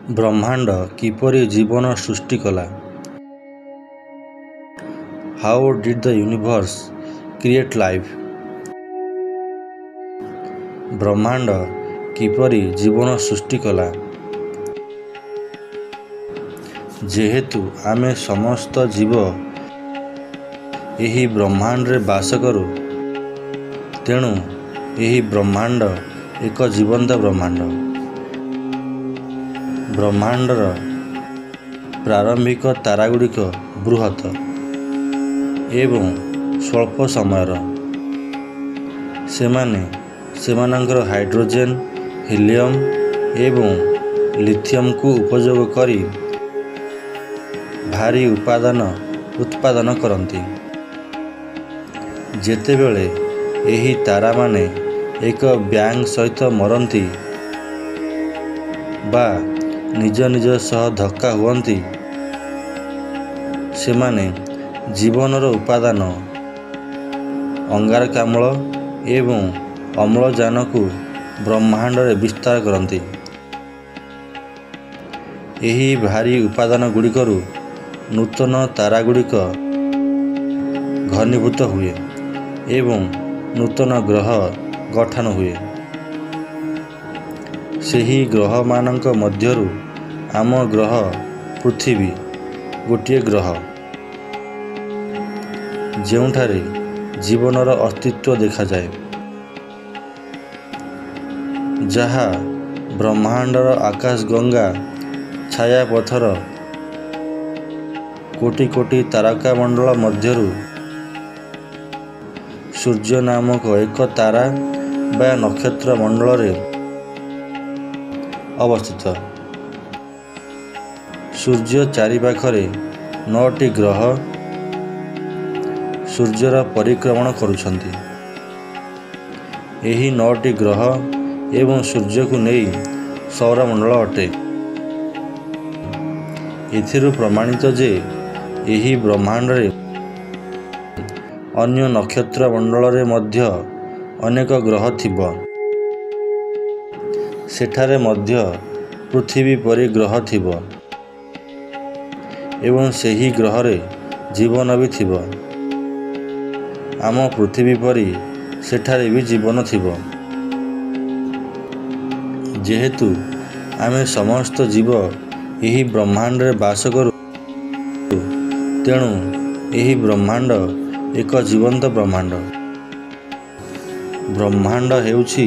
ବ୍ରହ୍ମାଣ୍ଡ କିପରି ଜୀବନ ସୃଷ୍ଟି କଲା? How did the universe create life? ବ୍ରହ୍ମାଣ୍ଡ କିପରି ଜୀବନ ସୃଷ୍ଟି କଲା? ଯେହେତୁ ଆମେ ସମସ୍ତ ଜୀବ ଏହି ବ୍ରହ୍ମାଣ୍ଡରେ ବାସ କରୁ, ତେଣୁ ଏହି ବ୍ରହ୍ମାଣ୍ଡ ଏକ ଜୀବନ୍ତ ବ୍ରହ୍ମାଣ୍ଡ। ବ୍ରହ୍ମାଣ୍ଡର ପ୍ରାରମ୍ଭିକ ତାରାଗୁଡ଼ିକ ବୃହତ ଏବଂ ସ୍ୱଳ୍ପ ସମୟର। ସେମାନେ ସେମାନଙ୍କର ହାଇଡ୍ରୋଜେନ୍, ହିଲିୟମ୍ ଏବଂ ଲିଥିୟମକୁ ଉପଯୋଗ କରି ଭାରୀ ଉପାଦାନ ଉତ୍ପାଦନ କରନ୍ତି। ଯେତେବେଳେ ଏହି ତାରାମାନେ ଏକ ବ୍ୟାଙ୍ଗ ସହିତ ମରନ୍ତି ବା ନିଜ ନିଜ ସହ ଧକ୍କା ହୁଅନ୍ତି, ସେମାନେ ଜୀବନର ଉପାଦାନ ଅଙ୍ଗାରକାମ୍ଳ ଏବଂ ଅମ୍ଳଜାନକୁ ବ୍ରହ୍ମାଣ୍ଡରେ ବିସ୍ତାର କରନ୍ତି। ଏହି ଭାରୀ ଉପାଦାନଗୁଡ଼ିକରୁ ନୂତନ ତାରାଗୁଡ଼ିକ ଘନୀଭୂତ ହୁଏ ଏବଂ ନୂତନ ଗ୍ରହ ଗଠନ ହୁଏ। ସେହି ଗ୍ରହମାନଙ୍କ ମଧ୍ୟରୁ ଆମ ଗ୍ରହ ପୃଥିବୀ ଗୋଟିଏ ଗ୍ରହ, ଯେଉଁଠାରେ ଜୀବନର ଅସ୍ତିତ୍ୱ ଦେଖାଯାଏ, ଯାହା ବ୍ରହ୍ମାଣ୍ଡର ଆକାଶଗଙ୍ଗା ଛାୟାପଥର କୋଟି କୋଟି ତାରକାମଣ୍ଡଳ ମଧ୍ୟରୁ ସୂର୍ଯ୍ୟ ନାମକ ଏକ ତାରା ବା ନକ୍ଷତ୍ର ମଣ୍ଡଳରେ ଅବସ୍ଥିତ। ସୂର୍ଯ୍ୟ ଚାରିପାଖରେ ନଅଟି ଗ୍ରହ ସୂର୍ଯ୍ୟର ପରିକ୍ରମଣ କରୁଛନ୍ତି। ଏହି ନଅଟି ଗ୍ରହ ଏବଂ ସୂର୍ଯ୍ୟକୁ ନେଇ ସୌରମଣ୍ଡଳ ଅଟେ। ଏଥିରୁ ପ୍ରମାଣିତ ଯେ ଏହି ବ୍ରହ୍ମାଣ୍ଡରେ ଅନ୍ୟ ନକ୍ଷତ୍ର ମଣ୍ଡଳରେ ମଧ୍ୟ ଅନେକ ଗ୍ରହ ଥିବ। ସେଠାରେ ମଧ୍ୟ ପୃଥିବୀ ପରି ଗ୍ରହ ଥିବ ଏବଂ ସେହି ଗ୍ରହରେ ଜୀବନ ବି ଥିବ। ଆମ ପୃଥିବୀ ପରି ସେଠାରେ ବି ଜୀବନ ଥିବ। ଯେହେତୁ ଆମେ ସମସ୍ତ ଜୀବ ଏହି ବ୍ରହ୍ମାଣ୍ଡରେ ବାସ କରୁ, ତେଣୁ ଏହି ବ୍ରହ୍ମାଣ୍ଡ ଏକ ଜୀବନ୍ତ ବ୍ରହ୍ମାଣ୍ଡ। ବ୍ରହ୍ମାଣ୍ଡ ହେଉଛି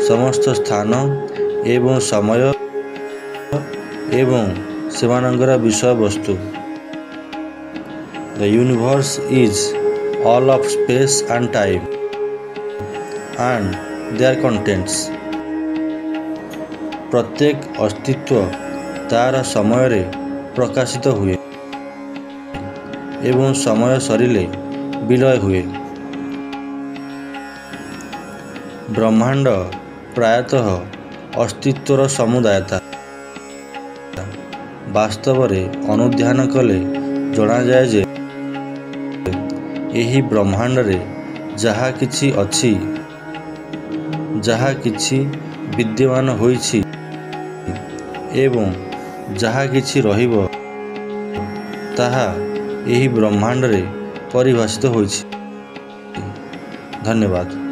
ସମସ୍ତ ସ୍ଥାନ ଏବଂ ସମୟ ଏବଂ ସେମାନଙ୍କର ବିଷୟବସ୍ତୁ। The universe is all of space and time and their contents. ପ୍ରତ୍ୟେକ ଅସ୍ତିତ୍ୱ ତା'ର ସମୟରେ ପ୍ରକାଶିତ ହୁଏ ଏବଂ ସମୟ ସରିଲେ ବିଲୟ ହୁଏ। ବ୍ରହ୍ମାଣ୍ଡ ପ୍ରାୟତଃ ଅସ୍ତିତ୍ୱର ସମୁଦାୟତା। ବାସ୍ତବରେ ଅନୁଧ୍ୟାନ କଲେ ଜଣାଯାଏ ଯେ ଏହି ବ୍ରହ୍ମାଣ୍ଡରେ ଯାହା କିଛି ଅଛି, ଯାହା କିଛି ବିଦ୍ୟମାନ ହୋଇଛି ଏବଂ ଯାହା କିଛି ରହିବ, ତାହା ଏହି ବ୍ରହ୍ମାଣ୍ଡରେ ପରିଭାଷିତ ହୋଇଛି। ଧନ୍ୟବାଦ।